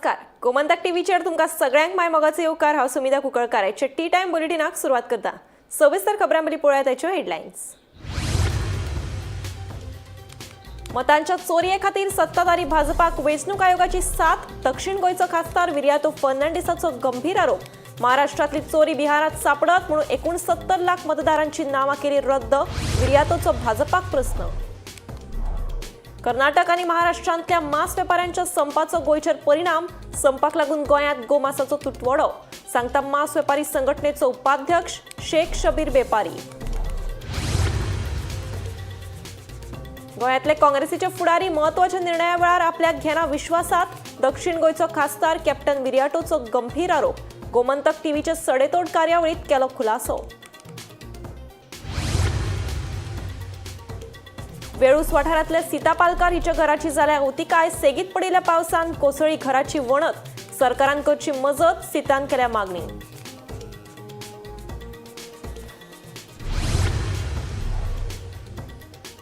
नमस्कार, गोमंतक टीव्हीचेर तुमकां सगळ्यांक माय मोगाचो येवकार. हांव सुमिता कुंकळकार. आयच्या टी टायम बुलेटिनाक सुरवात करता. सविस्तर खबरां पयलीं पळोवया ताच्यो हेडलायन्स. मतांच्या चोरये खातीर सत्ताधारी भाजपाक वेंचणूक आयोगाची साथ. दक्षिण गोंयचो खासदार विरियातो फर्नांडीसाचो गंभीर आरोप. महाराष्ट्रातली चोरी बिहारात सापडत म्हणून 69 लाख मतदारांची नावां केली रद्द, विरियातोचो भाजपाक प्रस्न. कर्नाटक आणि महाराष्ट्रांतल्या मांस वेपाऱ्यांच्या संपाचो गोंयचेर परिणाम. संपाक लागून गोंयांत गोमासाचो तुटवडो, सांगता मांस वेपारी संघटनेचो उपाध्यक्ष शेख शबीर बेपारी. गोंयांतले काँग्रेसीचे फुडारी म्हत्वाच्या निर्णया वेळार आपल्याक घेना विश्वासात, दक्षिण गोंयचो खासदार कॅप्टन विरियाटोचो गंभीर आरोप. गोमंतक टीव्हीचे सडेतोड कार्यावळीत केलो खुलासो. वेळूस वाठारांतल्या सीता पालकार हिच्या घराची जाल्या अवतिकाय. सेगीत पडिल्ल्या पावसान कोसळी घराची वणत. सरकारान करची मजत, सीतान केल्या मागणी.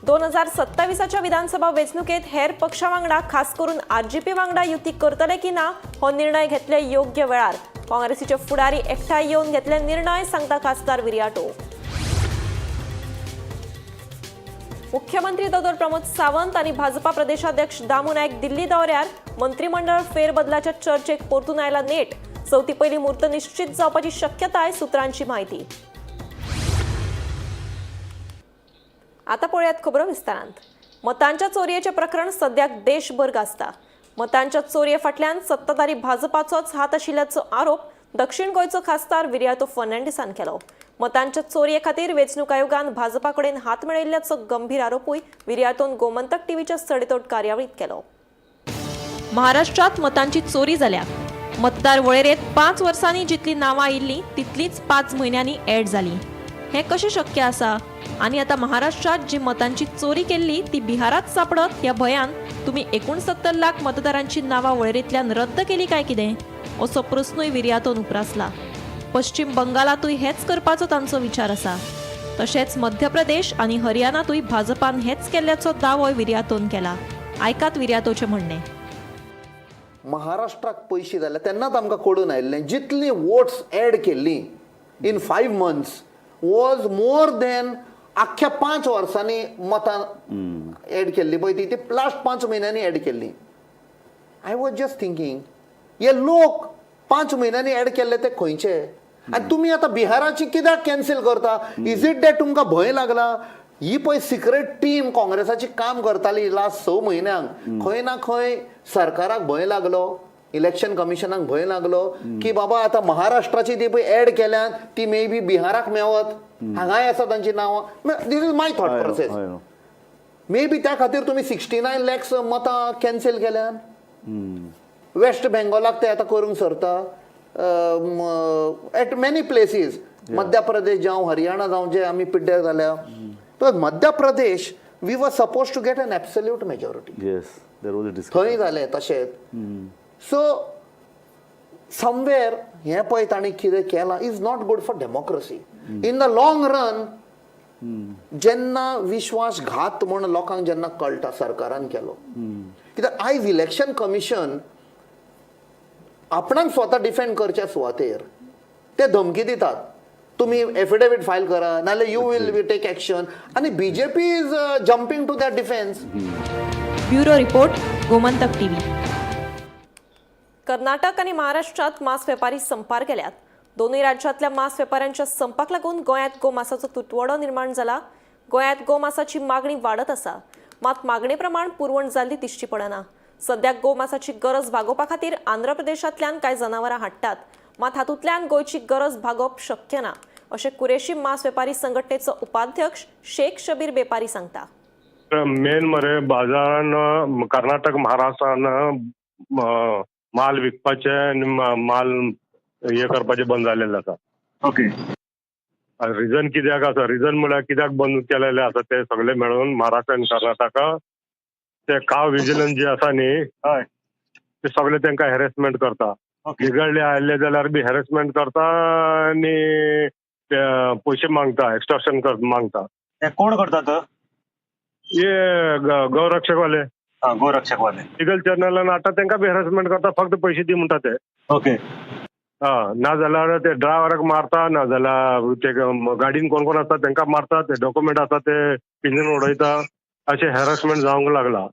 2027च्या विधानसभा वेंचणुकेत हेर पक्षा वांगडा, खास करून आरजीपी वांगडा युती करतले की ना हो निर्णय घेतले योग्य वेळार. काँग्रेसीचे फुडारी एकठांय येवन घेतले निर्णय, सांगता खासदार विरियाटो. मुख्यमंत्री दोतोर प्रमोद सावंत आणि भाजपा प्रदेशाध्यक्ष दामू नायक दिल्ली दौऱ्यार. मंत्रिमंडळ फेरबदलाच्या चर्चेक परतून आयला नेट. चवथी पयली मूर्त निश्चित जावपाची शक्यताय, सूत्रांची माहिती. आता पळयात खबरो विस्तारांत. मतांच्या चोरयेचें प्रकरण सद्याक देशभर गाजता. मतांच्या चोरये फाटल्यान सत्ताधारी भाजपाचोच हात आशिल्ल्याचो आरोप दक्षिण गोंयचो खासदार विरियातो फर्नांडीसान केलो. मतांच्या चोरये खातीर वेंचणूक आयोगान भाजपा कडेन हात मेळयल्ल्याचो गंभीर आरोपूय विरियातोन गोमंतक टीव्हीच्या सडेतोड कार्यावळीत केलो. महाराष्ट्रात मतांची चोरी जाल्या. मतदार वळेरेंत 5 वर्सांनी जितली नांवां आयिल्लीं तितलींच 5 म्हयन्यांनी ऍड जाली. हें कशें शक्य आसा? आनी आतां महाराष्ट्रात जी मतांची चोरी केल्ली ती बिहारात सापडत ह्या भंयान तुमी 69 लाख मतदारांची नांवां वळेरेंतल्यान रद्द केली काय कितें, असो प्रस्नूय विरियातोन उप्रासला. पश्चिम बंगालातूय हेच करपाचो तांचो विचार आसा. तशेंच मध्य प्रदेश आनी हरियाणातूय भाजपान हेच केल्ल्याचो दावोय विरियातोन केला. आयकात विरियातोचें म्हणणें. महाराष्ट्राक पयशे जाले तेन्नाच आमकां कळून आयिल्लें, जितली वोट्स एड केल्ली in 5 months was more than आख्ख्या 5 वर्सांनी मतां एड केल्ली पळय ती लास्ट 5 म्हयन्यांनी एड केल्ली. I was just thinking, हे लोक 5 म्हयन्यांनी एड केल्ले ते खंयचे? आनी तुमी आतां बिहाराची कित्याक कॅन्सील करता? Is it that तुमकां भंय लागला? ही पळय सिक्रेट टीम काँग्रेसाची काम करताली लास्ट 6 म्हयन्यांक, खंय ना खंय सरकाराक भंय लागलो, इलेक्शन कमिशनाक भंय लागलो की बाबा आतां महाराष्ट्राची ती पळय एड केल्यान ती मे बी बिहाराक मेवत, हांगाय आसा तांची नांवां. This is my thought process. May be त्या खातीर तुमी 69 लॅक्स मतां कॅन्सील केल्यान. वेस्ट बेंगॉलाक ते आतां करूंक सरता, eight many places. Madhya Pradesh जावं हरियाणा जावं, जे आमी पिड्ड्यार जाल्या. Madhya Pradesh we were suppose to get an absolute majority. थंय जालें तशेंच. सो समवेर हें पळय तांणी कितें केलां is not good for democracy in the long run. जेन्ना विश्वासघात म्हूण लोकांक जेन्ना कळटा सरकारान केलो, कित्याक आयज इलेक्शन कमिशन आपणाक स्वता डिफेंड करच्या सुवातेर ते धमकी दितात, तुमी एफिडेवीट फायल करा नाल्यार you will be take action, आनी BJP is jumping to that defence. Bureau report, Gomantak TV. Karnataka आणि महाराष्ट्रात मांस वेपारी संपार गेल्यात. दोनूय राज्यांतल्या मांस वेपाऱ्यांच्या संपाक लागून गोंयांत गोमासाचो तुटवडो निर्माण जाला. गोंयांत गोमासाची मागणी वाडत आसा, मात मागणे प्रमाण पुरवण जाल्ली दिश्टी पडना. सद्याक गोमासाची गरज भागोवपा खातीर आंध्र प्रदेशांतल्यान कांय जनावरां हाडटात, मात हातूंतल्यान गोंयची गरज भागोवप शक्य ना, अशें कुरेशी मांस वेपारी संघटनेचो उपाध्यक्ष शेख शबीर बेपारी सांगता. मेन मरे बाजारान कर्नाटक महाराष्ट्रान माल विकपाचे आनी माल हे करपाचे बंद जालेले आसा. ओके. रिजन कित्याक आसा? रिजन म्हळ्यार कित्याक बंद केलेले आसा ते सगळे मेळून महाराष्ट्र आनी कर्नाटका ते काव विजिलन्स जे आसा न्ही, हय, ते सगळे तांकां हॅरेसमेंट करता. लिगल्ली आयले जाल्यार बी हॅरेसमेंट करता आनी ते पयशे मागता, एक्स्ट्रोशन मागता. ते कोण करतात? हे गौरक्षकवाले. हा गोरक्षकवाले. लिगल चॅनलान हाडटा तांकां बी हॅरसमेंट करता, फक्त पयशे दी म्हणटा ते. ओके. हा, ना जाल्यार ते ड्रायव्हराक मारता, ना जाल्यार ते गाडीन कोण कोण आसता तांकां मारता, ते डॉक्युमेंट आसा ते पिंजून उडयता. अशें हॅरसमेंट जावंक लागला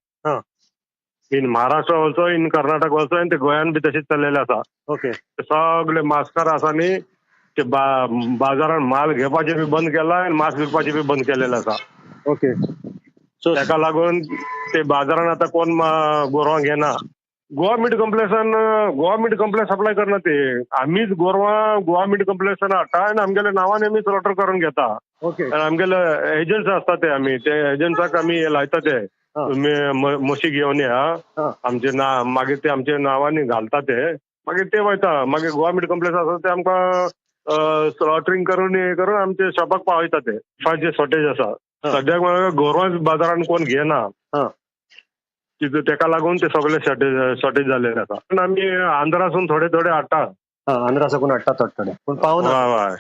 in Maharashtra also, in Karnataka also, आनी ते गोंयान बी तशेंच चल्लेलें आसा. ओके. सगळे मास्कार आसा न्ही ते बाजारान माल घेवपाचें बी बंद केला आनी मास्क विकपाचें बी बंद केलेलें आसा. ओके. सो ताका लागून ते बाजारान आतां कोण गोरवां घेना. गोवा मीट कॉम्प्लेक्सान गोवा मीट कॉम्प्लेक्स सप्लाय करना ते, आमीच गोरवां गोवा मीट कॉम्प्लेक्सान हाडटा आनी आमगेल्या नांवान आमी स्लॉटर करून घेता. ओके. आनी आमगेले एजंट्स आसता ते, आमी ते एजंट्साक आमी हे लायता ते, तुमी म्हशी घेवन या आमचे ना, मागीर ते आमच्या नांवांनी घालता ते, मागीर ते वयता. मागीर गोवा मीट कॉम्प्लेक्स आसा ते आमकां स्लॉटरींग करून हे करून आमच्या शॉपाक पावयता ते. बिफाची शॉर्टेज आसा सद्याक, म्हळ्यार गोरवां बाजारान कोण घेना, तितून तेका लागून ते सगळे शॉर्टेज जाल्लेले आसा. पूण आमी आंध्रासून थोडे थोडे हाडटा. आंध्रा साकून हाडटा थोडे थोडे, पूण पावना. हय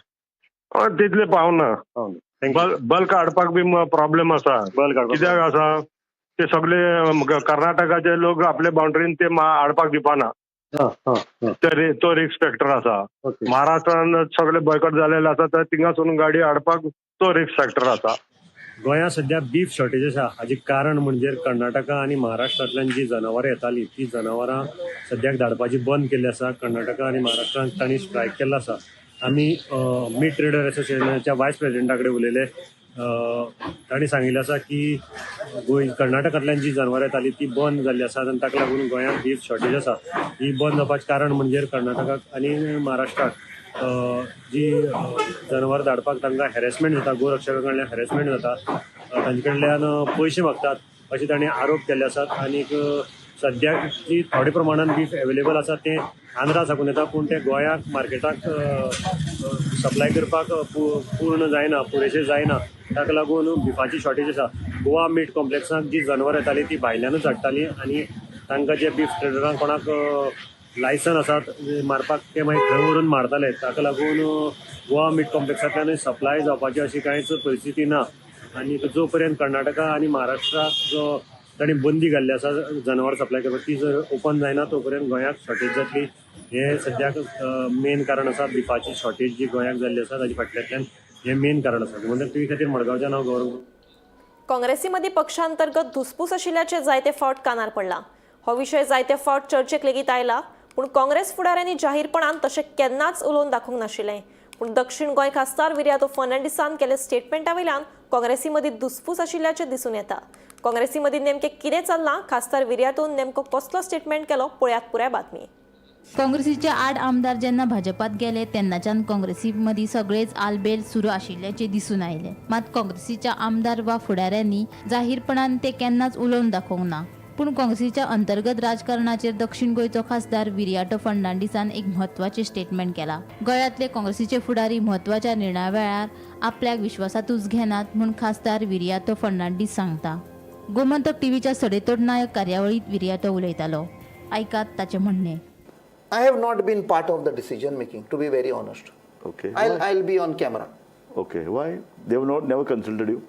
हय, तितले पावना. पावना. बल्क हाडपाक बी प्रॉब्लेम आसा. बल्क हाडपाक कित्याक आसा ते सगळे कर्नाटकाचे लोक आपले बाउंड्रीन ते हाडपाक दिवपाना, तो रिस्क फॅक्टर आसा. महाराष्ट्रान सगळे बॉयकॉट जालेले आसा, तर थिंगासून गाडी हाडपाक तो रिस्क फॅक्टर आसा. गोंयांत सद्या बीफ शॉर्टेज आसा. हाजें कारण म्हणजे कर्नाटका आनी महाराष्ट्रांतल्यान जी जनावरां येताली ती जनावरां सद्याक धाडपाची बंद केल्ली आसा. कर्नाटका आनी महाराष्ट्रांत तांणी स्ट्रायक केल्लो आसा. आमी मीट ट्रेडर एसोसिएशनाच्या वायस प्रेसिडेंटा कडेन उलयले. तांणी सांगिल्लें आसा की गोंय कर्नाटकांतल्यान जी जनावरां येताली ती बंद जाल्ली आसा आनी ताका लागून गोंयांत बीफ शॉर्टेज आसा. ही बंद जावपाचें कारण म्हणजे कर्नाटकाक आनी महाराष्ट्राक जी जनावरां धाडपाक तांकां हॅरेसमेंट जाता, गोरक्षकां कडल्यान हॅरेसमेंट जाता, तांचे कडल्यान पयशे मागतात अशें तांणी आरोप केल्ले आसात. आनीक सद्याक जी थोडे प्रमाणान बीफ एवेलेबल आसा तें आंध्रा साकून येता, पूण तें गोंयाक मार्केटाक सप्लाय करपाक पूर्ण जायना, पुरेशें जायना. ताका लागून बिफाची शॉर्टेज आसा. गोवा मीट कॉम्प्लेक्साक जी जनावरां येताली ती भायल्यानूच हाडटाली आनी तांकां जे बीफ ट्रेडरांक कोणाक लायसन आसात मारपाक ते मागीर थंय व्हरून मारताले. ताका लागून गोवा मीट कॉम्प्लेक्सांतल्यानूय सप्लाय जावपाची अशी कांयच परिस्थिती ना. आनी जो पर्यंत कर्नाटका आनी महाराष्ट्राक जो तांणी बंदी घाल्ली आसा जनावर सप्लाय करपाक ती जर ओपन जायना तो पर्यंत गोंयाक शॉर्टेज जातली. हें सद्याक मेन कारण आसा. बिफाची शॉर्टेज जी गोंयाक जाल्ली आसा ताजे फाटल्यांतल्यान हें मेन कारण आसा. म्हणून ते खातीर मडगांवच्यान हांव गौरव. काँग्रेसी मदीं पक्षांतर्गत धुसफूस आशिल्ल्याचें जायते फावट कानार पडला. हो विशय जायते फावट चर्चेक लेगीत आयला, पूण काँग्रेस फुडाऱ्यांनी जाहीरपणान तशें केन्नाच उलोवन दाखोवंक नाशिल्लें. पूण दक्षिण गोंय खासदार विरियातो फर्नांडीसान केल्ल्या स्टेटमेंटा वयल्यान काँग्रेसी मदीं धुसफूस आशिल्ल्याचें दिसून येता. काँग्रेसी मदीं नेमकें कितें चल्लां, खासदार विरियातोन नेमको कसलो स्टेटमेंट केलो, पळयात पुराय बातमी. काँग्रेसीचे 8 आमदार जेन्ना भाजपात गेले तेन्नाच्यान काँग्रेसी मदीं सगळेच आलबेल सुरू आशिल्ल्याचें दिसून आयलें. मात काँग्रेसीच्या आमदार वा फुडाऱ्यांनी जाहीरपणान ते केन्नाच उलोवन दाखोवंक ना. पूण काँग्रेसीच्या अंतर्गत राजकारणाचेर दक्षिण गोंयचो खासदार विरियाटो फर्नांडीसान एक म्हत्वाचें स्टेटमेंट केलां. गोंयांतले काँग्रेसीचे फुडारी म्हत्वाच्या निर्णया वेळार आपल्याक विश्वासांतूच घेनात म्हूण खासदार विरियातो फर्नांडीस सांगता. गोमंतक टीव्हीच्या सडेतोड नायक कार्यावळींत विरियातो उलयतालो. आयकात ताचें म्हणणें. I have not been part of the decision making, to be very honest. Okay. I'll be on camera. Okay. Why? They have not never consulted you?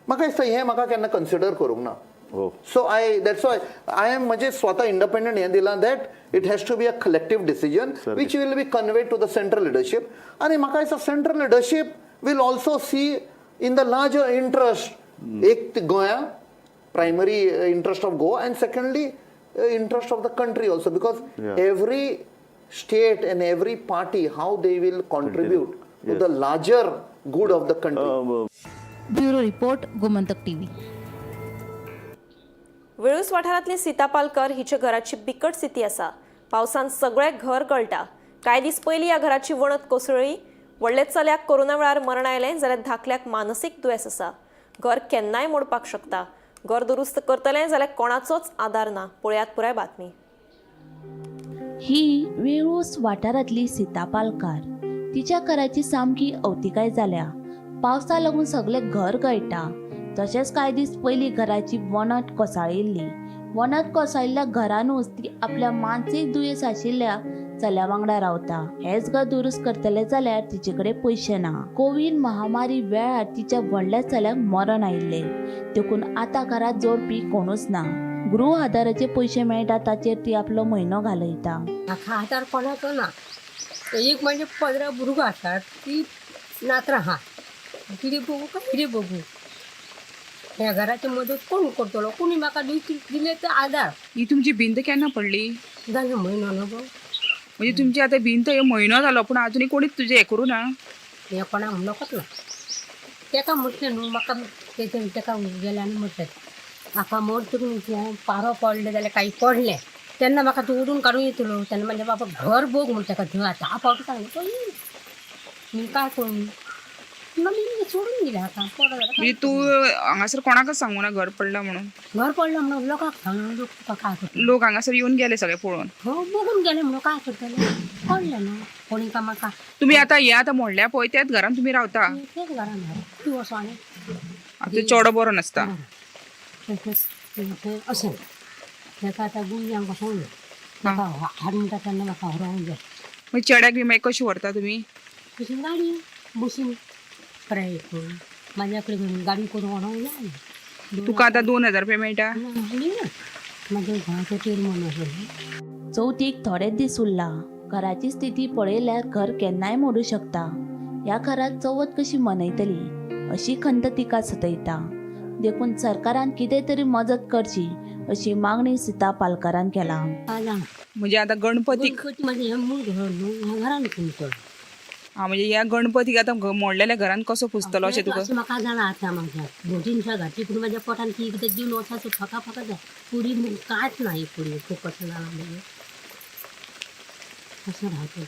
म्हाका दिसता हें म्हाका केन्ना कन्सिडर करूंक ना. Oh. So I that's why I am म्हणजे स्वता independent हें दिलां that it has to be a collective decision which will be conveyed to the central leadership. आनी म्हाका दिसता central leadership will also see in the larger interest, एक गोंया primary interest of Goa and secondly interest of the country also, because every state and every party how they will contribute to the larger good of the country. Bureau report, Gomantak TV. Velus वाठारांतली सीता पालकर हिच्या घराची बिकट स्थिती आसा. पावसान सगळें घर गळटा. कांय दीस पयलीं ह्या घराची वणत कोसळ्ळी. व्हडले चल्याक कोरोना वेळार मरण आयलें जाल्यार धाकल्याक मानसीक दुयेंस आसा. घर केन्नाय मोडपाक शकता. घर दुरुस्त करतलें जाल्यार कोणाचोच आदार ना. पळयात पुराय बातमी. ही वेळूस वाठारांतली सीता पालकार. तिच्या घराची सामकी अवतिकाय जाल्या. पावसा लागून सगळें घर गळटा. तशेंच कांय दीस पयलीं घराची वणत कोसळिल्ली. वणत कोसळिल्ल्या घरानूच ती आपल्या मानसीक दुयेंस आशिल्ल्या चल्या वांगडा रावता. हेंच घर दुरुस्त करतले जाल्यार तिचे कडेन पयशे ना. कोवीड महामारी वेळार तिच्या व्हडल्या चल्याक मरण आयिल्लें, देखून आतां घरांत जोडपी कोणूच ना. गृह आधाराचे पयशे मेळटा ताचेर ती आपलो म्हयनो घालयता. म्हाका आधार कोणाचो ना. एक म्हणजे 15 भुरगो आसात ती नातरां आहा. कितें बघू काय कितें बघू, ह्या घराची मदत कोण करतलो? कोणी म्हाका दिले तर आधार. ही तुमची भिंत केन्ना पडली? जालें म्हयनो न्हू गो. म्हणजे तुमची आतां भिंत हे म्हयनो जालो पूण अजुनूय कोणीच तुजें हें करूं ना. हें कोणाक म्हणकच ना. तेका म्हटलें न्हू म्हाका तेजें तेका गेलें आनी म्हटलें म्हाका मोड करून पारो पडलें जाल्यार काही पडलें तेन्ना म्हाका तूं उडून काडून येतलो. तेन्ना म्हणजे बाबा घर बोग म्हण तेका 10 फावटी सांगलें तो येयना. मी काय करूं म्हणून मी सोडून दिलें आतां पडो जाल्यार म्हणजे तूं हांगासर कोणाकच सांगू ना घर पडलां म्हणून? घर पडलें म्हणून लोकांक सांगून लोक तुका काय करतले? लोक हांगासर येवन गेले सगळे पळोवन. हो बघून गेले म्हणून काय करतले? पडलें न्हू कोणी काय म्हाका. तुमी आतां हे आतां मोडल्या पळय त्याच घरान तुमी रावता? तेच घरान तूं वचो आनी आतां चेडो बरो नासता. तें अशें तेका आतां गुंग्यांक कसो म्हाका हाड म्हणटा तेन्ना म्हाका व्हरोंक जाय. मागीर चेड्याक बी मागीर कशी व्हरता तुमी? तशी गाडी बसून प्रायवेट करून म्हाज्या कडेन गाडी करून व्हरोंक जाय. तुका आतां 2000 रुपया मेळटा? म्हाज्या घराचो चेरमन आसलो. चवथीक थोडेच दीस उरला. घराची स्थिती पळयल्यार घर केन्नाय मोडूं शकता. ह्या घरांत चवथ कशी मनयतली अशी खंत तिका सतयता. देखून सरकारान कितें तरी मजत करची अशी मागणी सीता पालकारान केला. काय जाणा. म्हणजे आतां गणपतीक गणपती म्हणजे हें मूळ घर न्हू, ह्या घरान तुमचो. हा म्हणजे ह्या गणपतीक आतां मोडलेल्या घरान कसो पुजतलो अशें तुका? अशें म्हाका जाणा. आतां म्हाज्या भोटीनच्या घातली पूण म्हाज्या पोटान ती एकदां जीवन वचाचो फाका फाका जाय पुडी कांयच ना. ही पुडी खूब कशें जाणां म्हणजे कशें रावतो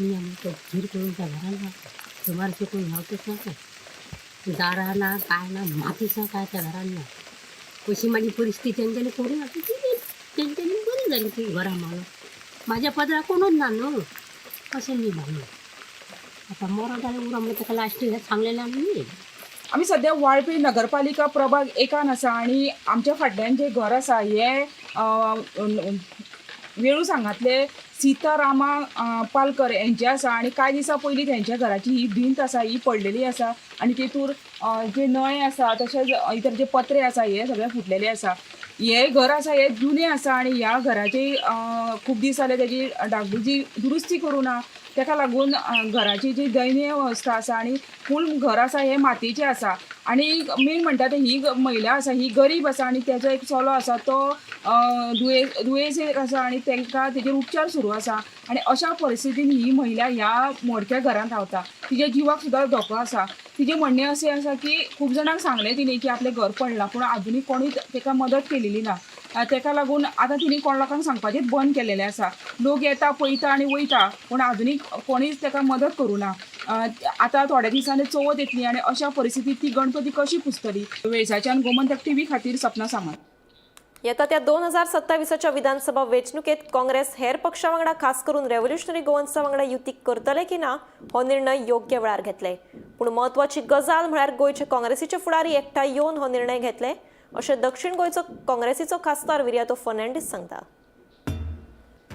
मी आमी तो धीर करून त्या घरान रावता. सुमार शिकून रावतच ना काय दारां ना काय ना मातीच ना काय त्या घरान ना. अशी माझी परिस्थिती तेंच्यांनी करून आतां ती तेंच्यांनी बरी जाली ती घरां म्हणून म्हाज्या पदरा कोणूच ना न्हू अशें मी म्हणून आतां मरो जाल्यार उरो म्हणून ताका लास्ट हें सांगलेलें आमी. आमी सद्या वाळपय नगरपालिका प्रभाग एकान आसा आनी आमच्या फाटल्यान जें घर आसा हें वेळूस हांगांतले सीतारामा पालकर हेंचें आसा आनी कांय दिसां पयलीं तेंच्या घराची ही भिंत आसा ही पडलेली आसा आनी तेतूर जे नळे आसा तशेंच इतर जे पत्रे आसा हे सगळे फुटलेले आसा. हें घर आसा हें जुनें आसा आनी ह्या घराची खूब दीस जाले तेजी डागडुजी दुरुस्ती करूं ना. तेका लागून घराची जी दयनीय अवस्था आसा आनी फूल घर आसा हें मातयेचें आसा आनी मेन म्हणटा ते ही महिला आसा ही गरीब आसा आनी तेजो एक चलो आसा तो दुयेंस आसा आनी तांकां तेजेर उपचार सुरू आसा आनी अशा परिस्थितीन ही महिला ह्या मोडक्या घरांत रावता. तिच्या जिवाक सुद्दां धोको आसा. तिजें म्हणणें अशें आसा की खूब जाणांक सांगलें तिणें की आपलें घर पडलां पूण आजुनूय कोणूय ताका मदत केलेली ना. तेका लागून आतां तिणें कोण लोकांक सांगपाचेंच बंद केलेलें आसा. लोक येता पळयता आनी वयता पूण आजुनूय कोणीच ताका मदत करूं ना. आतां थोड्या दिसांनी चवथ येतली आनी अशा परिस्थितींत ती गणपती कशी पुजतली? वेळसाच्यान गोमंतक टीव्ही खातीर सपना सामंत. येता त्या 2027च्या विधानसभा वेंचणुकेत काँग्रेस हेर पक्षा वांगडा खास करून रेव्होल्युशनरी गोवन्सा वांगडा युती करतले की ना हो निर्णय योग्य वेळार घेतले. पूण म्हत्वाची गजाल म्हळ्यार गोंयचे काँग्रेसीचे फुडारी एकठांय येवन हो निर्णय घेतले अशें दक्षिण गोंयचो काँग्रेसीचो खासदार विरियातो फर्नांडीस सांगता.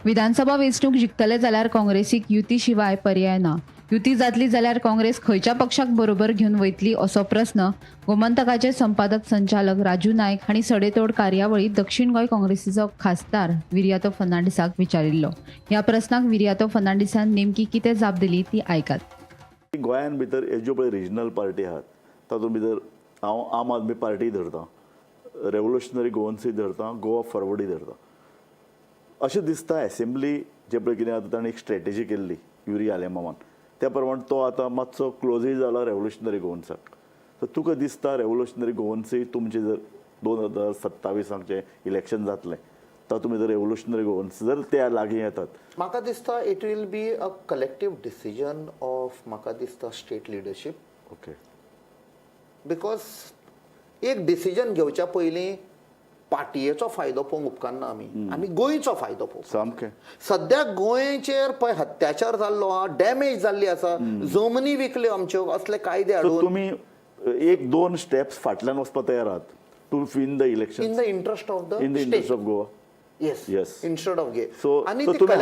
विधानसभा वेंचणूक जिखतले जाल्यार काँग्रेसीक युती शिवाय पर्याय ना. युती जातली जाल्यार काँग्रेस खंयच्या पक्षाक बरोबर घेवन वयतली असो प्रस्न गोमंतकाचे संपादक संचालक राजू नायक हांणी सडेतोड कार्यावळीत दक्षिण गोंय काँग्रेसीचो खासदार विरियातो फर्नांडीसाक विचारिल्लो. ह्या प्रस्नाक विरियातो फर्नांडीसान नेमकी कितें जाप दिली ती आयकात. गोंयान भितर ह्यो ज्यो पळय रिजनल पार्टी आहात तातूंत भितर हांव आम आदमी पार्टी धरता, रेवोल्युशनरी गोवन्सूय धरता, गोवा फॉरवर्डूय धरता. अशें दिसता एसेंब्ली जे पळय कितें आतां ताणें एक स्ट्रेटजी केल्ली युरी आलेमावान त्या प्रमाण तो आतां मातसो क्लोजूय जाला रेवोल्युशनरी गोवन्साक. सो तुका दिसता रेवोल्युशनरी गोवन्सूय तुमचें जर 2027 जें इलेक्शन जातलें तातूंत भितर रेवोल्युशनरी गोवन्स जर ते लागीं येतात? म्हाका दिसता it will be a collective decision of म्हाका दिसता स्टेट लिडरशीप. ओके. Because एक डिसिजन घेवच्या पयलीं पार्टयेचो फायदो पळोवंक उपकारना, आमी आमी गोंयचो फायदो पळोवंक. सामकें. सद्या गोंयचेर पळय अत्याचार जाल्लो आहा, डॅमेज जाल्ली आसा, जमनी विकल्यो आमच्यो असले कायदे हाडून. तुमी एक दोन स्टेप्स फाटल्यान वचपाक तयार आहात to win the election in the interest of the in the interest of Goa. Yes yes instead of gay. So तुमी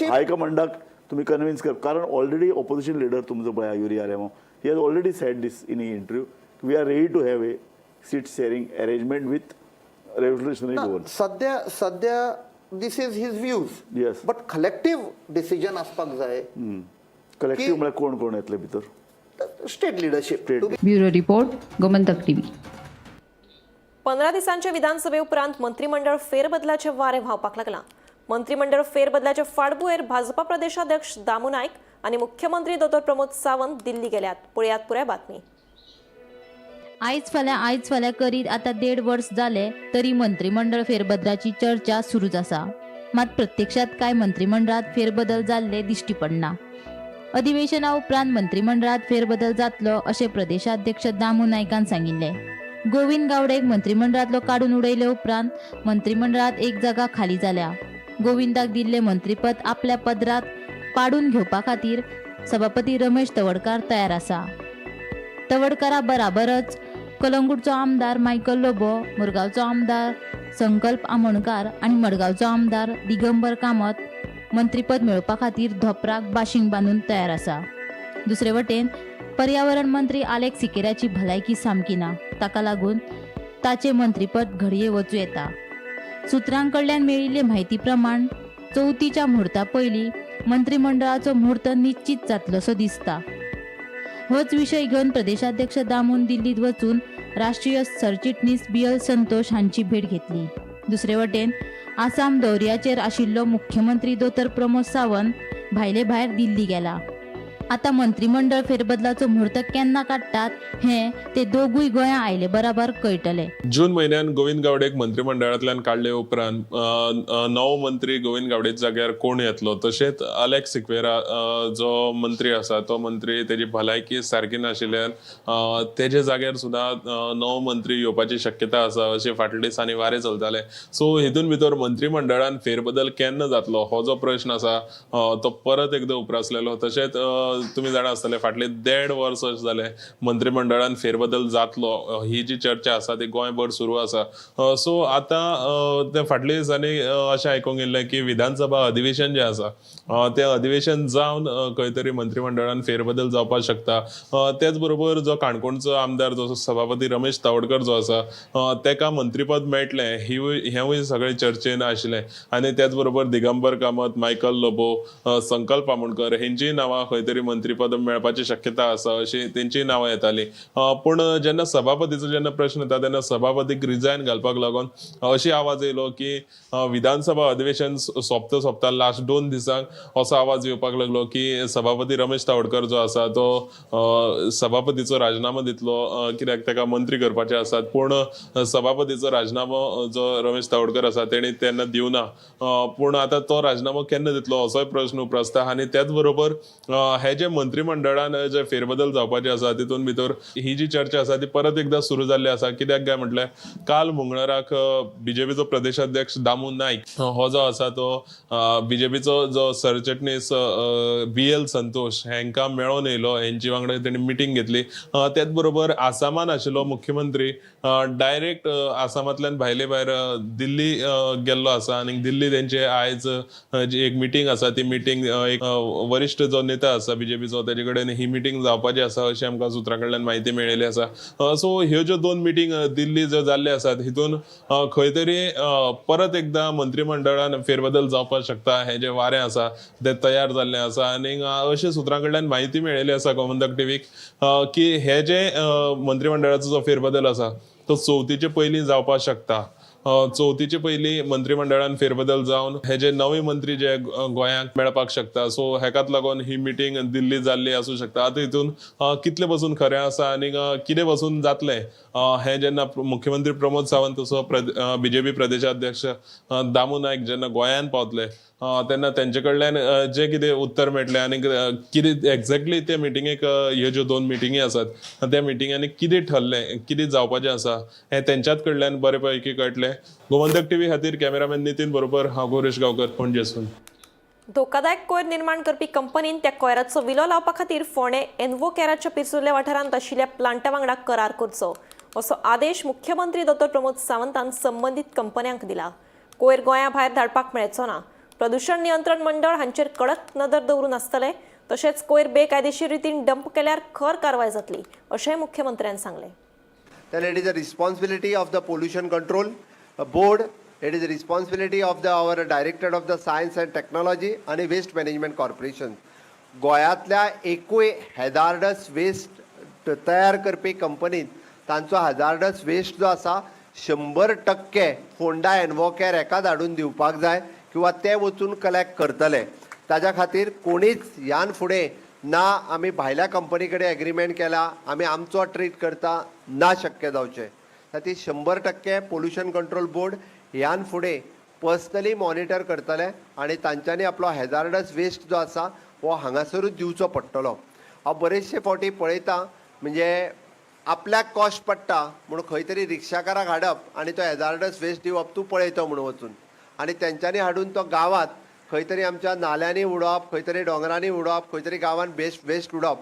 हायकमांडाक तुमी कन्विन्स कर, कारण ऑलरेडी ऑपोजिशन लिडर तुमचो पळय Yuri Alemao he has already said this in a interview, we are ready to have a seat sharing arrangement with revolutionary Goan? सध्या सध्या this is his views. But collective decision आसपाक जाय. Collective म्हळ्यार कोण कोण येतले भितर? State leadership. State. Bureau report, Gomantak TV. 15 दिसांच्या विधानसभे उपरांत मंत्रिमंडळ फेरबदलाचे वारे व्हांवपाक लागलां. मंत्रिमंडळ फेरबदलाचे फाटभुंयेर भाजपा प्रदेशाध्यक्ष दामू नायक आनी मुख्यमंत्री दोतोर प्रमोद सावंत दिल्ली गेल्यात. पळयात पुराय बातमी. आयज फाल्यां, आयज फाल्यां करीत आतां देड वर्स जालें तरी मंत्रिमंडळ फेरबदलाची चर्चा सुरूच आसा. मात प्रत्यक्षात कांय मंत्रिमंडळात फेरबदल जाल्ले दिश्टी पडना. अधिवेशना उपरांत मंत्रिमंडळात फेरबदल जातलो अशें प्रदेशाध्यक्ष दामू नायकान सांगिल्लें. गोविंद गावडेक मंत्रिमंडळांतलो काडून उडयले उपरांत मंत्रिमंडळात एक जागा खाली जाल्या. गोविंदाक दिल्लें मंत्रीपद आपल्या पदरात पाडून घेवपा खातीर सभापती रमेश तवडकार तयार आसा. तवडकारा बराबरच कलंगूटचो आमदार मायकल लोबो, मुरगांवचो आमदार संकल्प आमोणकार आनी मडगांवचो आमदार दिगंबर कामत मंत्रीपद मेळोवपा खातीर धोपराक बाशींग बांदून तयार आसा. दुसरे वटेन पर्यावरण मंत्री आलेक्स सिकेराची भलायकी सामकी ना. ताका लागून ताचें मंत्रीपद घडये वचूं येता. सुत्रां कडल्यान मेळिल्ले म्हायती प्रमाण चवथीच्या म्हुर्ता पयलीं मंत्रिमंडळाचो म्हुर्त निश्चीत जातलोसो दिसता. होच विशय घेवन प्रदेशाध्यक्ष दामून दिल्लीत वचून राष्ट्रीय सरचिटणीस बी एल संतोष हांची भेट घेतली. दुसरे वटेन आसाम दौऱ्याचेर आशिल्लो मुख्यमंत्री दोतोर प्रमोद सावंत भायले भायर दिल्ली गेला. आतां मंत्रिमंडळ फेरबदलाचो म्हुर्त केन्ना काडटात हें ते दोगूय गोंया आयले बराबर कळटलें. जून म्हयन्यान गोविंद गावडेक मंत्रिमंडळांतल्यान काडले उपरांत नवो मंत्री गोविंद गावडेच्या जाग्यार कोण येतलो, तशेंच अलेक्स सिक्वेरा जो मंत्री आसा तो मंत्री तेजी भलायकी सारकी नाशिल्ल्यान तेजे जाग्यार सुद्दां नवो मंत्री येवपाची शक्यता आसा अशें फाटल्या दिसांनी वारें चलतालें. सो हितून भितर मंत्रिमंडळान फेरबदल केन्ना जातलो हो जो प्रश्न आसा तो परत एकदां उप्रासलेलो. तशेंच तुमी जाणा आसतले फाटले 1.5 वर्स अशें जालें मंत्रिमंडळान फेरबदल जातलो ही जी चर्चा आसा ती गोंयभर सुरू आसा. सो आतां ते फाटल्या दिसांनी अशें आयकूंक येयल्लें की विधानसभा अधिवेशन जें आसा तें अधिवेशन जावन खंय तरी मंत्रिमंडळान फेरबदल जावपाक शकता. तेच बरोबर जो काणकोणचो आमदार जो सभापती रमेश तावडकर जो आसा तेका मंत्रीपद मेळटलें हेंवूय सगळें चर्चेन आशिल्लें. आनी तेच बरोबर दिगंबर कामत, मायकल लोबो, संकल्प आमोणकर हेंचीय नांवां खंय तरी मंत्रीपद मेळपाची शक्यता आसा अशी तेंचीय नांवां येतालीं. पूण जेन्ना सभापतीचो जेन्ना प्रश्न येता तेन्ना सभापतीक रिजायन घालपाक लागून अशी आवाज येयलो की विधानसभा अधिवेशन सोंपता सोंपता लास्ट 2 दिसांक असो आवाज येवपाक लागलो की सभापती रमेश तावडकर जो आसा तो सभापतीचो राजिनामो दितलो कित्याक ताका मंत्री करपाचे आसात. पूण सभापतीचो राजिनामो जो रमेश तावडकर आसा तेणी तेन्ना दिवना. पूण आतां तो राजिनामो केन्ना दितलो असोय प्रश्न उप्रासता. आनी त्याच बरोबर हे जे मंत्रिमंडळान जे फेरबदल जावपाचे आसा तितून भितर ही जी चर्चा आसा ती परत एकदा सुरू जाल्ली आसा. कित्याक काय म्हटल्यार काल मंगळाराक बीजेपीचो प्रदेशाध्यक्ष दामू नायक हो जो आसा तो बीजेपीचो जो सरचिटणीस बी एल संतोष हांकां मेळोन येयलो, हेंची वांगडा तेणी मिटींग घेतली. त्याच बरोबर आसामान आशिल्लो मुख्यमंत्री डायरेक्ट आसामांतल्यान भायले भायर दिल्ली गेल्लो आसा आनी दिल्ली तेंचे आयज जी एक मिटींग आसा ती मिटींग एक वरिश्ठ जो नेता आसा बीजेपीचो तेजे कडेन ही मिटींग जावपाची आसा अशी आमकां सुत्रां कडल्यान म्हायती मेळिल्ली आसा. सो ह्यो ज्यो 2 मिटींग दिल्ली ज्यो जाल्ल्यो आसात हितून खंय तरी परत एकदां मंत्रिमंडळान फेरबदल जावपाक शकता हें जें वारें आसा तें तयार जाल्लें आसा. आनी अशे सुत्रां कडल्यान म्हायती मेळिल्ली आसा गोमंतक टीव्हीक की हे जे मंत्रिमंडळाचो जो फेरबदल आसा तो चवथीचे पयलीं जावपाक शकता. चवथीचे पयलीं मंत्रिमंडळान फेरबदल जावन हे जे नवे मंत्री जे गोंयांक मेळपाक शकता. सो हेकाच लागून ही मिटींग दिल्ली जाल्ली आसूं शकता. आतां हितून कितले पसून खरें आसा आनी कितें पसून जातलें हें जेन्ना मुख्यमंत्री प्रमोद सावंत तसो बीजेपी प्रदेशाध्यक्ष दामू नायक जेन्ना गोंयांत पावतले तेन्ना तेंचे कडल्यान जें कितें उत्तर मेळटलें आनी कितें एक्झॅक्टली ते मिटिंगेक ह्यो ज्यो 2 मिटिंगी आसात त्या मिटिंगांनी कितें ठरलें कितें जावपाचें आसा हें तेंच्याच कडल्यान बरे पैकी कळटलें. गोमंतक टीव्ही खातीर कॅमेरामॅन नितीन बरोबर हांव गौरेश गांवकर, पणजेसून. धोकादायक कोयर निर्माण करपी कंपनीन त्या कोयराचो विलो लावपा खातीर फोंडें एनवो केराच्या पिर्सुर्ल्या वाठारांत आशिल्ल्या प्लांटा वांगडा करार करचो असो आदेश मुख्यमंत्री दोतोर प्रमोद सावंतान संबंदीत कंपन्यांक दिला. कोयर गोंया भायर धाडपाक मेळचो ना. प्रदूषण नियंत्रण मंडळ हांचेर कडक नदर दवरून आसतले. तशेंच कोयर बेकायदेशीर रितीन डंप केल्यार खर कारवाय जातली अशेंय मुख्यमंत्र्यान सांगलें. Then it is a responsibility of the pollution control Board, it is responsibility of the our director of the science and technology आनी वेस्ट मॅनेजमेंट कॉर्पोरेशन. गोंयांतल्या एकूय हॅजार्डस वेस्ट तयार करपी कंपनीत तांचो हॅजार्डस वेस्ट जो आसा 100% फोंडा एनवोकेर हेका धाडून दिवपाक जाय किंवा ते वचून कलेक्ट करतले. ताज्या खातीर कोणीच ह्यान फुडें ना आमी भायल्या कंपनी कडेन एग्रीमेंट केला, आमी आमचो ट्रीट करता, ना शक्य जावचें. खातीर 100% पोल्युशन कंट्रोल बोर्ड ह्यान फुडें पर्सनली मॉनिटर करतले आनी तांच्यांनी आपलो हॅजार्डस वेस्ट जो आसा हो हांगासरूच दिवचो पडटलो. हांव बरेचशे फावटी पळयता, म्हणजे आपल्याक कॉस्ट पडटा म्हूण खंय तरी रिक्षाकाराक हाडप आनी तो हॅजार्डस वेस्ट दिवप, तूं पळयतो म्हूण वचून, आनी तेंच्यांनी हाडून तो गांवांत खंय तरी आमच्या नाल्यांनी उडोवप, खंय तरी दोंगरांनी उडोवप, खंय तरी गांवांत वेस्ट उडोवप,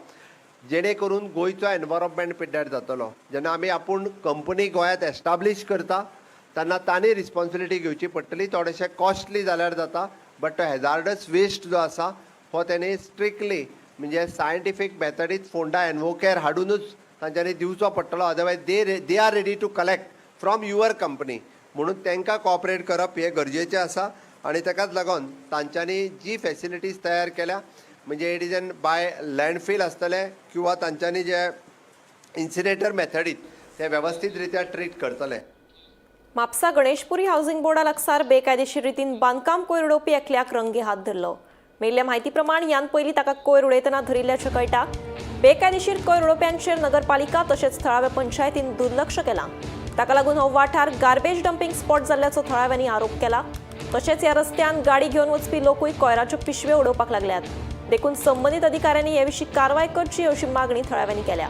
जेणे करून गोंयचो एनवायरमेंट पिड्ड्यार जातलो. जेन्ना आमी आपूण कंपनी गोंयांत एस्टाब्लीश करता तेन्ना तांणी रिस्पोन्सिबिलिटी घेवची पडटली. थोडेशें कॉस्टली जाल्यार जाता, बट तो हॅजार्डस वेस्ट जो आसा हो तेणी स्ट्रिक्टली म्हणजे सायंटिफीक मेथडीत फोंडा एनवोकेर हाडुनूच तांच्यांनी दिवचो पडटलो. Otherwise they are ready to collect from your company, म्हणून तांकां कॉपरेट करप हें गरजेचें आसा. आनी ताकाच लागून तांच्यांनी जी फॅसिलिटीज तयार केल्या, म्हणजे it is an by landfill आसतलें किंवा तांच्यांनी जे इन्सिनेटर मेथडीत ते वेवस्थीत रित्या ट्रीट करतले. म्हापसा गणेशपुरी हाऊसिंग बोर्डा लागसार बेकायदेशीर रितीन बांदकाम कोयर उडोवपी एकल्याक रंगे हात धरलो. मेळिल्ल्या म्हायती प्रमाण ह्यान पयलीं ताका कोयर उडयतना धरिल्ल्याचें कळटा. बेकायदेशीर कोयर उडोवप्यांचेर नगरपालिका तशेंच थळाव्या पंचायतीन दुर्लक्ष केलां. ताका लागून हो वाठार गार्बेज डम्पिंग स्पॉट जाल्ल्याचो थळाव्यांनी आरोप केला. तशेंच ह्या रस्त्यान गाडी घेवन वचपी लोकूय कोयराच्यो पिशव्यो उडोवपाक लागल्यात. देखून संबंदीत अधिकाऱ्यांनी हे विशीं कारवाय करची अशी मागणी थळाव्यांनी केल्या.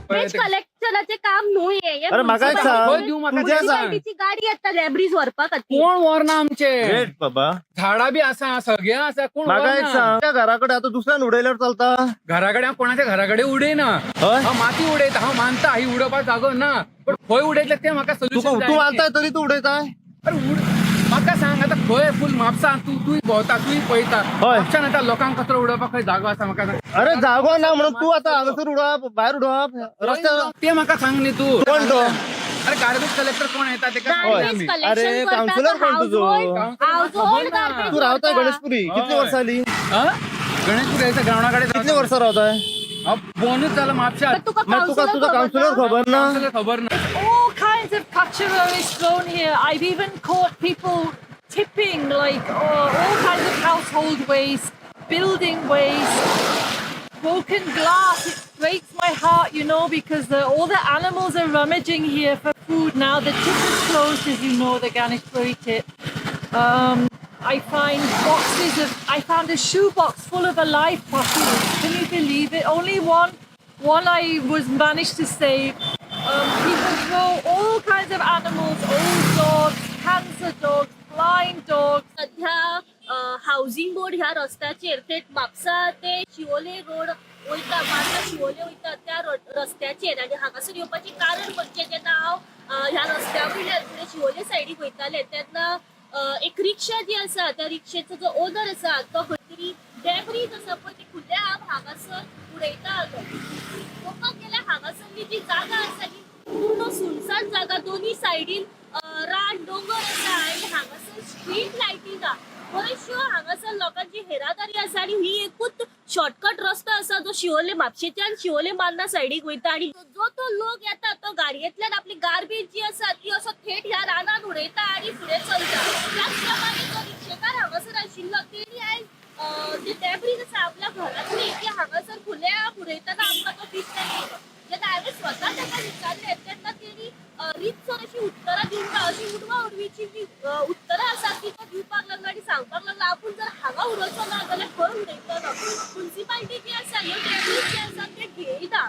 वेस्ट कलेक्शनाचे काम न्हय हे. अरे म्हाका एक सांग, तुजें सांग. म्युनिसिपालिटीची गाडी येता लेब्रीज व्हरपा खातीर. कोण व्हरना आमचे? वेट बाबा, झाडां बी आसा, सगळें आसा, कोण म्हाका एक व्हरना? सांग, त्या घरा कडेन आतां दुसऱ्यान उडयल्यार चलता? घरा कडेन कोणाच्या घरा कडेन उडयना, हांव माती उडयता. हांव मानता ही उडोवपाक जागो ना, पण खंय उडयतले ते म्हाका सोल्युशन. तूं मानताय तरी तूं उडयताय? अरे म्हाका सांग आतां खंय फूल म्हापसा तूं भोंवता, तूं पळयता, म्हापशान आतां लोकांक कचरो उडोवपाक खंय जागो आसा म्हाका सांग. अरे जागो ना म्हणून तूं आतां हांगासर उडोवप, भायर उडोवप रस्त्यार, ते म्हाका सांग न्ही तूं. कोण तो? अरे गार्बेज कलेक्टर कोण येता तेका? अरे कावन्सिलर कोण तुजो? तूं रावताय गणेशपुरी कितली वर्सां जाली? गणेशपुरी ग्रावंडा कडेन. कितली वर्सां रावताय? बोनूच जाला म्हापशात. तुका तुजो कावन्सिलर खबर ना? खबर ना. All kinds of kachero is thrown here. I've even caught people tipping like all kinds of household waste, building waste, broken glass. It breaks my heart, you know, because all the animals are rummaging here for food now. The tip is closed, as you know, the Ganeshpuri tip. I find boxes of, I found a shoebox full of alive puppies. Can you believe it? Only one I was managed to save. People throw all kinds of animals, old dogs, cancer dogs, blind dogs. सध्या housing board ह्या रस्त्याचेर थेट म्हापसा ते Siolim road वयता, म्हापसा शिवोले वयता त्या रस्त्याचेर, आनी हांगासर येवपाचें कारण म्हणजे जेन्ना हांव ह्या रस्त्या वयल्यान फुडें शिवोले सायडीक वयतालें तेन्ना एक रिक्षा जी आसा त्या रिक्षेचो जो ओनर आसा तो खंय तरी डेब्रीज आसा पळय ती खुल्याआम हांगासर उडयता. पळोवपाक गेल्यार हांगासरली जी जागा आसा ती पूर्ण सुनसान जागा, दोनूय सायडीन रान दोंगर आसा आनी हांगासर स्ट्रीट लायटी ना. बऱ्योचश्यो हांगासर लोकांची येरादारी आसा आनी ही एकूच शॉर्टकट रस्तो आसा जो शिवोले म्हापशेच्यान शिवोले मार्ना सायडीक वयता आनी जो तो लोक येता तो गाडयेंतल्यान आपली गार्बेज जी आसा ती असो थेट ह्या रानान उडयता आनी फुडें चलता. त्याच प्रमाणे जो रिक्षेकार हांगासर आशिल्लो तेणी आयज जी डेब्रीज आसा आपल्या घरांतली ती हांगासर खुल्याआम उडयतना आमकां तो दिसता. जेन्ना हांवें स्वता ताका विचारलें तेन्ना तेणी रितसर अशी उत्तरां दिवंक ना, अशी उडवा उडवीची जी उत्तरां आसा ती तो दिवपाक लागलो आनी सांगपाक लागलो आपूण जर हांगा उडोवचो ना जाल्यार खंय उडयतलो. मुन्सिपालिटी जी आसा ह्यो डेब्रीज जी आसा ते घेयना.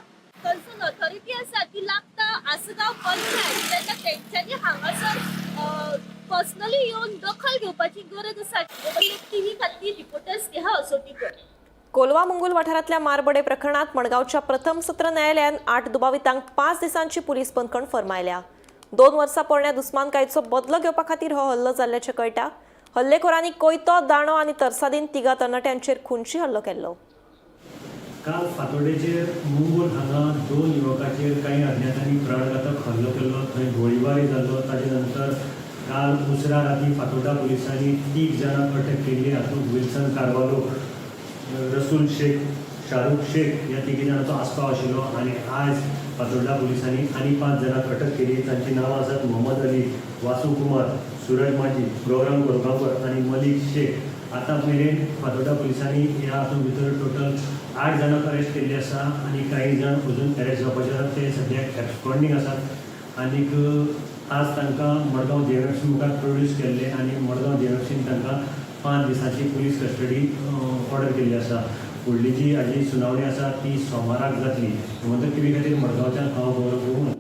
कन्सर्न ऑथॉरिटी आसा ती लागता आसगांव पंचायत, तेन्ना तेंच्यांनी हांगासर पर्सनली येवन दखल घेवपाची गरज आसा. टीव्ही खातीर रिपोर्टर स्नेहा असोटीकर. कोलवा मुंगूल वाठारांतल्या मारबडे प्रकरणात मडगांवच्या प्रथम सत्र न्यायालयान 8 दुबावितांक 5 दिसांची पुलीस बंदखण फर्मायल्या. 2 वर्सां पोरण्या दुस्मानकायेचो बदलो घेवपा खातीर हो हल्लो जाल्ल्याचें कळटा. हल्लेखोरांनी कोयतो, दांडो आनी तरसादीन 3 तरणाट्यांचेर खुनशी हल्लो केल्लो. काल फातोडेचेर मुंगूल हांगा दोन युवकाचेर कांय अज्ञातांनी प्राणघातक हल्लो केल्लो, थंय गोळीबारय जाल्लो. ताजे नंतर काल उसरा राती फातोर्डा पुलिसांनी 3 जाणांक अटक केल्ली. हातूंत विल्सन कार्वालो, रसूल शेख, शाहरुख शेख ह्या तिगी जाणांचो आस्पाव आशिल्लो. आनी आयज फातोर्डा पुलिसांनी आनी 5 जाणांक अटक केली. तांची नांवां आसात मोहम्मद अली, वासू कुमार, सूरज माजी, गौरंग कोरगांवकर आनी मलिक शेख. आतां मेरेन फातोर्डा पुलिसांनी ह्या हातूंत भितर टोटल 8 जाणांक अरेस्ट केल्ले आसा आनी कांय जाण अजून अरेस्ट जावपाचे आसात, ते सद्याक एबस्कॉन्डींग आसात. आनीक आज तांकां मडगांव JMFC मुखार प्रोड्यूस केल्ले आनी मडगांव JMFCन तांकां 5 दिसांची पुलीस कस्टडी ऑर्डर केल्ली आसा. फुडली जी हाजी सुनावणी आसा ती सोमाराक जातली. गोमंतक टीव्ही खातीर मडगांवच्यान हांव गौरव गोमंत.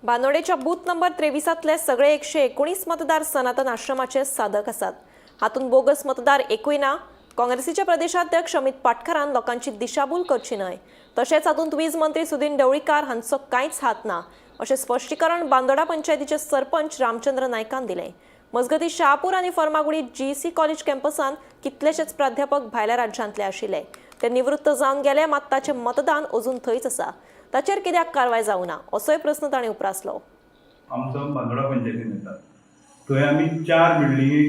बांदोडेच्या बूथ नंबर 23तले सगळे 119 मतदार सनातन आश्रमाचे साधक आसात. हातूंत बोगस मतदार एकूय ना. काँग्रेसीचे प्रदेशाध्यक्ष अमित पाटकारान लोकांची दिशाभूल करची न्हय, तशेंच हातूंत वीज मंत्री सुदिन ढवळीकार हांचो कांयच हात ना अशें स्पश्टीकरण बांदोडा पंचायतीचे सरपंच रामचंद्र नायकान दिलें. मजगतीं शहापूर आनी फर्मागुडी GEC college कॅम्पसांत कितलेशेच प्राध्यापक भायल्या राज्यांतले आशिल्ले. ते निवृत्त जावन गेले, मात ताचें मतदान अजून थंयच आसा. ताचेर कित्याक कारवाय जावना असोय प्रस्न ताणें उप्रासलो. आमचो बांदोडा पंचायतीन येता थंय आमी 4 बिल्डिंगी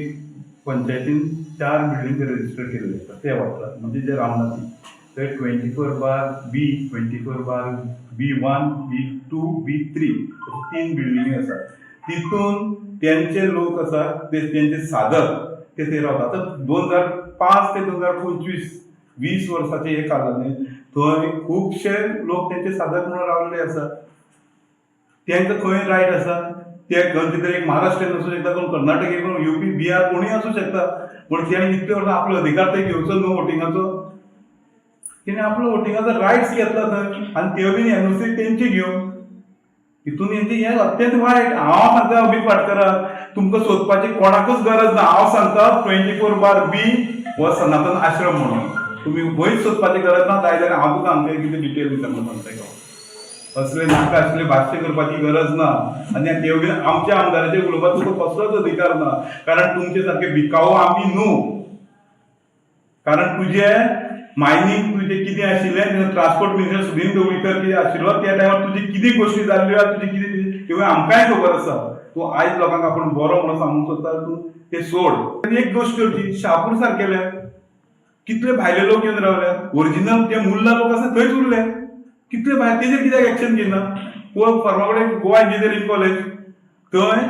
पंचायतीन 4 बिल्डिंग रजिस्टर केल्ले आसा ते वाठारात, म्हणजे जे रामनाथी थंय 24/B, 24/B1, B2, B3 अशे 3 बिल्डिंगी आसात. तितून तेंचे लोक आसा ते तेंचे साधक ते थंय रावतात. आतां 2005 ते 2025 20 वर्साचे हे कालावधी थंय खुबशे लोक तेंचे साधक म्हणून रावल्ले आसा. तेंकां खंय रायट आसा? ते खंयचे तरी एक महाराष्ट्रीयन आसूं शकता, कोण कर्नाटकी, कोण युपी, बिहार, कोणूय आसूं शकता. पूण तेणें इतले वर्सां आपलो अधिकार थंय घेवचो न्हू वोटिंगाचो. तेणें आपलो वोटिंगाचो रायट्स घेतला थंय आनी त्यो बीन NOC तेंची घेवन हितून हेंचे हें अत्यंत वायट. हांव सांगता अमीत पाटकराक, तुमकां सोदपाची कोणाकूच गरज ना. हांव सांगता 24/B हो सनातन आश्रम म्हणून तुमी खंयच सोदपाची गरज ना. जाय जाल्यार हांव तुका आमचें कितें डिटेल दिता म्हणून सांगता. असले नाका आसले भाश्य करपाची गरज ना. आनी ते बीन आमच्या आमदाराचेर उलोवपाक तुका कसलोच अधिकार ना, कारण तुमचे सारके भिकाऊ आमी न्हू. कारण तुजे मायनींग तुजें कितें आशिल्लें, ट्रान्सपोर्ट मिनिस्टर सुदिन ढवळीकर कितें आशिल्लो त्या टायमार तुजी कितें गोश्टी जाल्ल्यो, तुजी कितें त्यो आमकांय खबर आसा. तूं आयज लोकांक आपूण बरो म्हणून सांगूंक सोदता, तूं ते सोड. एक गोश्ट करची, शापूर सारकेले कितले भायले लोक येवन रावले, ओरिजिनल ते मुल्ला लोक आसा थंयच उरले, कितले भायर, तेजेर कित्याक एक्शन घेयना? फर्मागुडे गोवा इंजिनियरींग कॉलेज थंय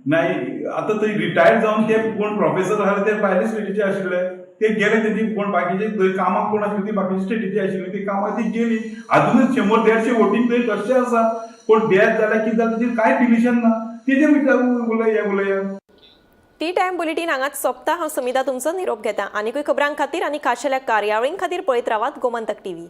नाही आतां थंय रिटायर्ड जावन ते कोण प्रोफेसर आसले ते भायले स्टेटीचे आशिल्ले, ते गेले. तेंची कोण बाकीचे थंय कामाक कोण आशिल्ली ती बाकीचे स्टेटीची आशिल्ली, ती कामाक ती गेली. अजुनूच 100-150 वोटींग थंय तशें आसा. कोण डेथ जाल्यार कितें जालें तेजेर कांय डिलिशन ना, तेजेर उलया उलया. टी टायम बुलेटीन हांगाच सोंपता. हांव समिता तुमचो निरोप घेता. आनिकूय खबरां खातीर आनी खाशेल्या कार्यावळीं खातीर पळयत रावात गोमंतक टीव्ही.